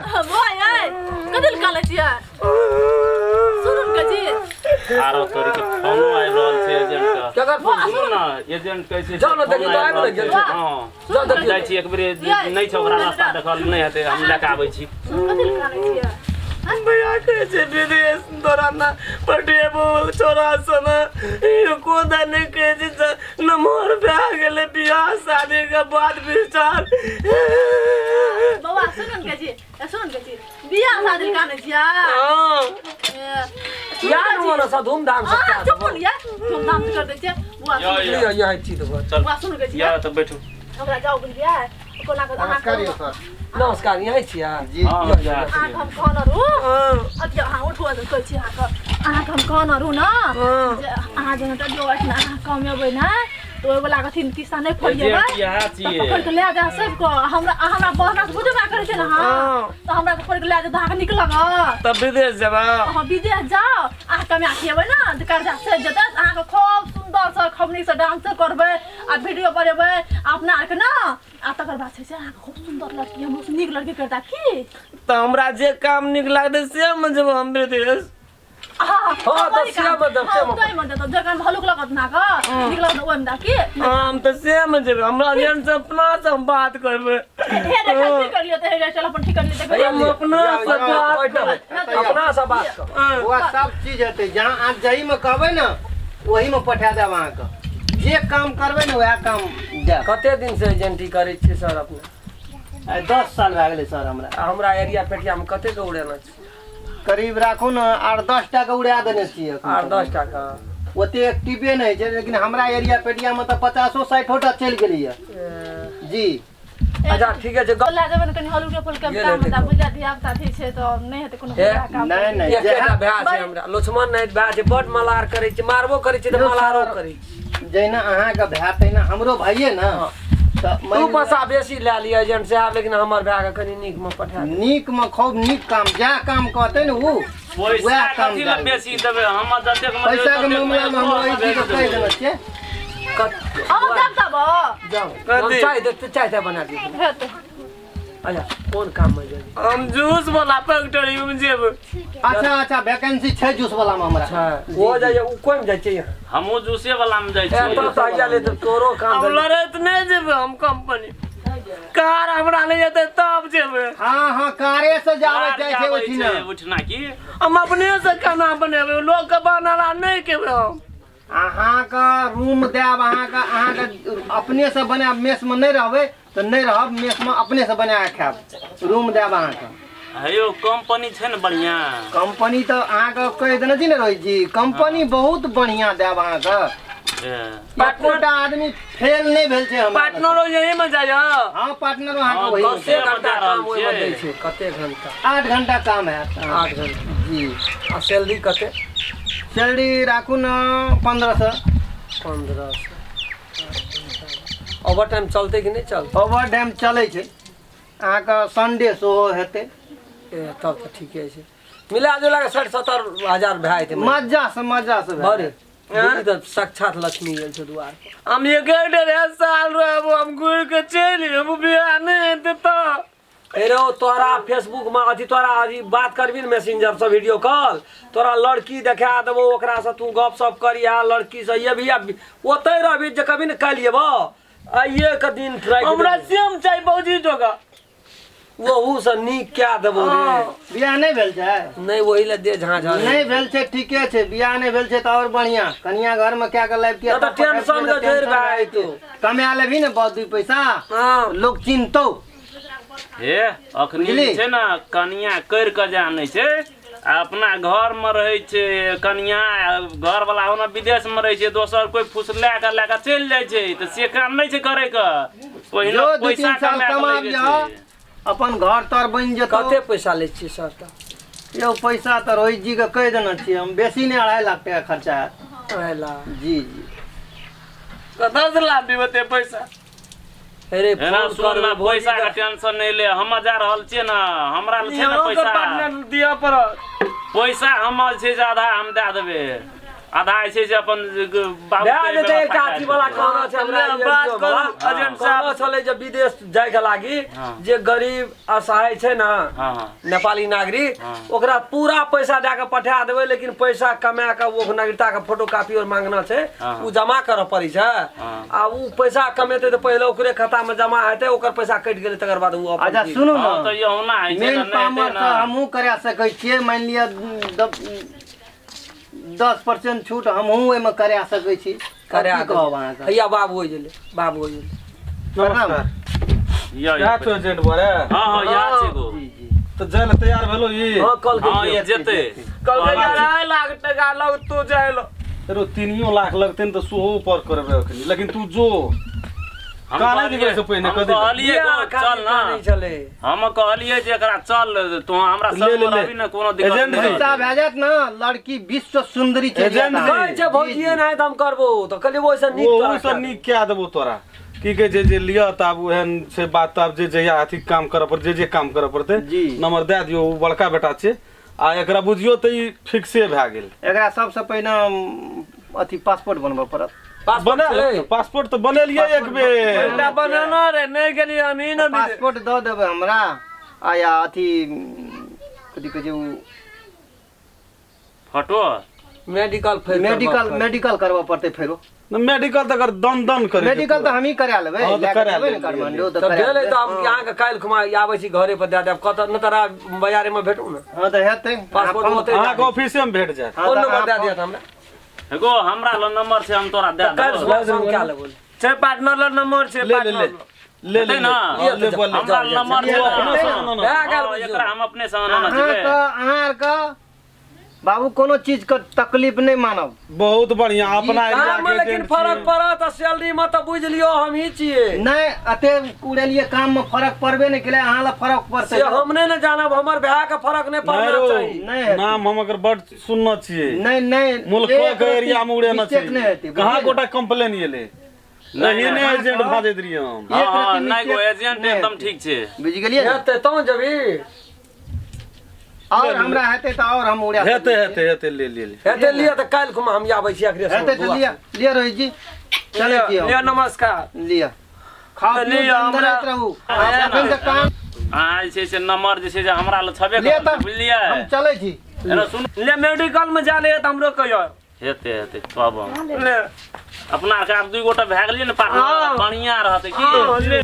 बौआ यै कथी लए कानै छियै सुनू ने जी आरो तोरी के फोनो आबि रहल छै एजेंट के केकर फोन सुनू ने एजेंट कहै छै जाउ ने देखी फोन तऽ आबि आबि ने रहल गेल छै। छै। हँ जाउ देखियौ। जाइ छी एक बेर नहि छै ओकरा रास्ता देखल नहि हेतै हम लए कऽ आबै छी कथी लए कानै छियै भैया कहै छै विदेश तोरा ना पटेबो छोरा सन एको दा नहि कहै छै जे नमहर भए गेलै बियाह शादी के बाद विचार बौआ सुनू ने जी सुनू ने जी बियाह शादी कानै छियै हँ ए, यार वो ना सब धूमधाम से अहाँ चुप ने यै धूमधाम से कर दै छियै बौआ यौ, सुनू यौ। लिअ यही चीज हो चल बौआ सुनू ने जी या तऽ बैठू हमरा जाउ बुझलियै कोना कऽ नमस्कार यौ अहाँके सर नमस्कार यही छियै जी हँ यौ, जा यौ। अहाँके हम कहने रहूँ हँ अथी अहाँ उठू तऽ कहै छी अहाँके अहाँके हम कहने रहूँ ने जे अहाँ जे जो एहिठिना अहाँ कमेबै ने तऽ ओहिवला अथी किस्सा नहि फोड़िएबै एजेंट इएह तऽ छियै पकड़ि कऽ लए जाय सबके हमरा हमरा बहना से बुझबे करै छै ने अहाँ हँ। तऽ हमरा पकड़ि कऽ लए जायत अहाँके नीक लागत तब विदेश जेबा अहाँ विदेश जाउ अहाँ कमा खिएबै ने तऽ कर्जा सधि जेतै तऽ अहाँके खूब सुन्दरसँ खूब नीकसँ डांस करबै आ वीडियो बनेबै आ अपना आरके ने आ तकर बाद छै से अहाँके खूब सुन्दर लड़की हमरो से नीक लड़की करता की तऽ हमरा जे काम नीक लागतै से मे जेबै हम विदेश हाँ हाँ, तऽ से मे देब, से मे। तोहि मे देतौ जे काम हलुक लगत ना के नीक लगत ओहिमे दे की हम तऽ से मे जेबै हमरा एजेंट से अपना से हम बात करबै हे देख ठीक कर लियो तऽ हे चल अपन ठीक कर लियो देखो हम अपना से बात करबै अपना से बात कर बौआ सब चीज हेतै जहाँ अहाँ जाहिमे कहबै ने ओहीमे पठा देब अहाँके जे काम करबै ने वएह काम देब कते दिन से एजेंटी करै छियै सर अपने आइ 10 साल भए गेलै सर हमरा आ हमरा एरिया पेटिया मे कते के उड़ेना छै करीब राखू ने 8-10 टा के उड़ा देने छियै एखन आठ तक। दस टाका ओते एक्टिवे नहि छै लेकिन हमरा एरिया पेटियामे तऽ 50-60 टा चलि गेलैए जी अच्छा ठीके छै गप लए जेबै ने कनि हलुके फुलके गेल काम हेतै धंधा बुझलियै धिया पुता अथी छै तऽ नहि हेतै कोनो हे, पूरा काम नहि नहि एकेटा जएह भाय छै हमरा लक्ष्मण नहि भाय छै बड मलार करै छै मारबो करै छै तऽ यौ मलारो सर, करै छै जहिना अहाँके भाय तहिना हमरो भाइये ने तऽ दू मानि पैसा बेसी लए लिअ एजेंट साहब लेकिन हमर भाय के कनि नीक मे पठा दिअ। नीक मे खूब नीक काम जएह काम कहतै ने ओ पैसा वएह काम कथी लए देबै। बेसी देबै हम जतेक मजबूर पैसा के ततेक मामला मे हम पैसा रोहित जी के कहि देने छियै अहाँ देब तब जाउ हम कथी? चाय देते चाय ताय बना दियौ हेतै अच्छा कोन काम मे जेबै हम जूस वाला फैक्ट्री मे जेबै अच्छा अच्छा वैकेंसी छै जूस वाला मे हमरा अच्छा ओ जाइए ओ कोन जाइ छै यहाँ हमहूँ जूसे वाला मे जाइ ए छियै तब तऽ आइया ले तऽ तोरो काम हम धरि- लड़ैत नहि जेबै हम कंपनी कार हमरा ले जेतै तब जेबै हँ हँ कारे से जाबै कार जाइ छै जाबै ओहिठिना छै उठना की हम अपने से खाना बनेबै लोक के बनाला नहि खेबै हम अहाँके रूम देब अहाँके अहाँके अपने से बनायब मेस मे नहि रहबै तऽ नहि रहब मेस मे अपने से बना कऽ खायब रूम देब अहाँके हे यौ कंपनी छै ने बढ़िआँ कंपनी तऽ अहाँके कहि देने छी ने रोहित जी कंपनी बहुत बढ़िआँ देब अहाँके ए, एकोटा आदमी फेल नहि भेल छै हमरा पार्टनरो यही में जाइए हँ पार्टनर अहाँके हँ, वही कते से घंटा बता रहल काम ओहिमे छियै। दै छै कते घंटा 8 घंटा काम हैत 8 घंटा जी आ सैलरी कते सैलरी राखू ने 1500 1500 ओवर टाइम चलतै कि नहि चलतै ओवर टाइम चलै छै अहाँके संडे सेहो हेतै ए तब तऽ ठीके छै मिला जुला कऽ 60-70 हजार भए जेतै महीना। मजा से मजा से भए बड़े बुझली तऽ साक्षात लक्ष्मी गेल छै दुआर पर हम एक डेढ़ साल रहबो हम घुरि के चलि एबो बियाह नहि हेतै तऽ हे रौ तोरा फेसबुक मे अथी तोरा अथी बात करबी ने मैसेंजर से वीडियो कॉल तोरा लड़की देखा देबो ओकरा से तू गप सप करिहा लड़की से ये भी ओतै रहबी जे कभी ने काल्हि एबो आइए के दिन राखि हमरा देबो। सेम चाही बौजी जोगा ओहू से नीक कए देबो रे बियाह नहि भेल छै नहि ओही लए दे झाँ झाँ नहि भेल छै ठीके छै बियाह नहि भेल छै तऽ आओर बढ़िआँ कनिया घरमे कए कऽ लाबितियै नहि तऽ टेंशन के जड़ि भए जेतौ। कमा लेबही ने बहुत दुइ पैसा हँ लोक चिन्हतौ हे अखनी बुझली? जे छै ने कनिया करि कऽ जे आनै छै आ अपना घरमे रहै छै कनिया घरवला ओना विदेशमे रहै छै दोसर कोइ फुसला कऽ लए कऽ चलि जाइ छै तऽ से काम नहि छै करैके पहिने जो दू पैसा तीन साल कमा कऽ कमा लैके लिअ छै अपन घर तर बनि जेतौ कते पैसा लै छियै सर तऽ यौ पैसा तऽ रोहित जी के कहि देने छियै हम बेसी नहि 2.5 लाख टाका खर्चा हैत 2.5 लाख जी जी कतऽ से लाबी ओते पैसा अरे एना फोन सुन करबै ना भौजी पैसा के के टेंशन नहि ले हम जा रहल छियै ने हमरा लग छै ने इहो के पैसा पार्टनर दिअ पड़त पैसा हमर छै ज्यादा हम दए देबै आधा जे छै से अपन बाबू भए जेतै एकटा अथी वाला कहना छै हमरा हमरा बात एनजीओ वाला। करू, एजेंट साहब। कहना छलै जे विदेश जायके लागी हाँ। जे गरीब असहाय छै ने हाँ हाँ नेपाली नागरिक हाँ। ओकरा पूरा पैसा दए कऽ पठा देबै लेकिन पैसा कमा कऽ ओ नागरिकता के फोटो कॉपी और मांगना छै हाँ। ओ जमा करऽ पड़ै छै हाँ। आ उ पैसा कमेतै तऽ पहिले ओकरे खाता मे जमा हेतै ओकर पैसा कटि गेलै तकर बाद ओ अपन अच्छा जी। सुनू हाँ ने तऽ यहुना होइ छै मेन तऽ नहि पामर हेतै से ने हमहूँ करा सकै छियै मानि लिअ 10% छूट हमहूँ ओहिमे करा सकै छी करा की कहब अहाँके हैया बाबू होइ गेलै बाबू होइ गेलै प्रणाम यो क्या छौ एजेंट बोरे हाँ हाँ याद छै गो जी जी तऽ जाय लए तैयार भेलो ई हाँ कल हाँ ये जेतै कल के 2.5 लाख टका लग तू जाय लो रो 3 लाख लगतै ने तऽ सोहो ऊपर करबै अखनी लेकिन तू जो हम कानै कहलियै जेबै से पहिने हम कथी लए? कहलियै गो चल ना नहीं छलै हम कहलियै जे एकरा चल तू हमरा ले, संग ले, ले। रहबी ने कोनो दिक्कत एजेंट नहि जी। पैसा भए जायत ने लड़की विश्व सुंदरी चलि जायत एजेंट जी। अहाँके। कहै छै भौजिए नहि तऽ हम करबो तऽ कहलियै ओहिसँ नीक तोरा ओहूसँ कए नीक कए देबौ तोरा की कहै छै जे लिअ तऽ आब ओहन छै बात तऽ आब जे जहिया अथी काम करऽ पड़तै जे जे काम करऽ पड़तै जी। नंबर दए दियौ ओ बड़का बेटा छै आ एकरा बुझियौ तऽ ई फिक्से भए गेल एकरा सबसँ पहिने अथी पासपोर्ट बनबऽ पड़त पासपोर्ट बना छै? पासपोर्ट तऽ बनेलियै एक बेर एकटा बनाना रे नहि गेलियै हम ई ने पासपोर्ट दऽ देबै हमरा आ या अथी कथी कहै छै ओ फोटो मेडिकल फेर मेडिकल मेडिकल करबऽ पड़तै फेरो मेडिकल तऽ एकर दन दन करै छै मेडिकल तऽ हमही करा लेबै हाँ, तऽ लए कऽ करा जेबै ने लेबै, काठमांडू तऽ तऽ करा भेलै लेबै। तऽ हम अहाँके काल्हि खुमा आबै छी घरे पर दए देब कतऽ नहि तोरा बाजारे मे भेटू ने हँ तऽ हेतै पासपोर्ट ओतै अहाँके ऑफिसे मे भेट जायत हाँ, फोन तऽ नंबर अहाँ दए दिअ तऽ हमरा एगो हमरा लग नंबर छै हम तोरा दए काल्हि देबौ सुबह संग कए लेबै छै पार्टनर लग नंबर छै ले ले ले पार्टनर लग। ले ले हेतै ने? ले ले बोल ले हमरा नंबर छै ओ अपना ने। संग आनऽ ने। भए गेल हाँ, बुझियौ। एकरा हम अपने संग आनने जेबै अहाँके अहाँ आरके बाबू कोनो चीज के तकलीफ नहीं मानब बहुत बढ़िया अपना एरिया काम में के लेकिन एजेंट फर्क छियै। पड़त आ सैलरी में तऽ बुझि लियौ हमही छियै नहीं अते उड़ेलिए काम में फर्क पड़बे नहीं केले अहाँ ला फर्क पड़ते से हम नहि ने जानब हमर भाय के फर्क नहीं नहीं पड़ना रौ, चाही नहीं हेतै। नाम हम अगर बड सुनने छियै नहीं नहीं मुल्को एक के एरिया में उड़ेना मिस्टेक नहीं छै हेतै कहाँ बुझलियै? गोटा कंप्लेन एलै नहीं, नहीं नहीं, एजेंट भाजैत रहियै हम हाँ एक हाँ रत्ती नहीं गो मिस्टेक एजेंट नहीं एकदम हेतै। ठीक छै बुझि गेलियै ने? हेतै तहन जेबी और हमरा हेतै तऽ और हम उड़ा हेतै हेतै हेतै ले ले ले हेतै लिअ तऽ काल्हि खुमा हम आबै छी अखरे हेतै तऽ लिअ लिअ रोहित जी चलै छी लिअ हम नमस्कार लिअ खाओ तऽ पिउ लिअ हमरा- दनदनाइत रहू अखन तऽ काम अहाँ जे छै से नंबर जे छै से हमरा लग छबे लिअ करल तऽ छै, बुझलियै हम चलै छी एना सुन ले मेडिकल में जा ले तऽ हमरो कहियो हेतै हेतै कहब हम ले अपना आरके आब दुइ गोटा भए गेलियै ने पार्टनर हाँ। बढ़िआँ रहतै की हाँ, ले।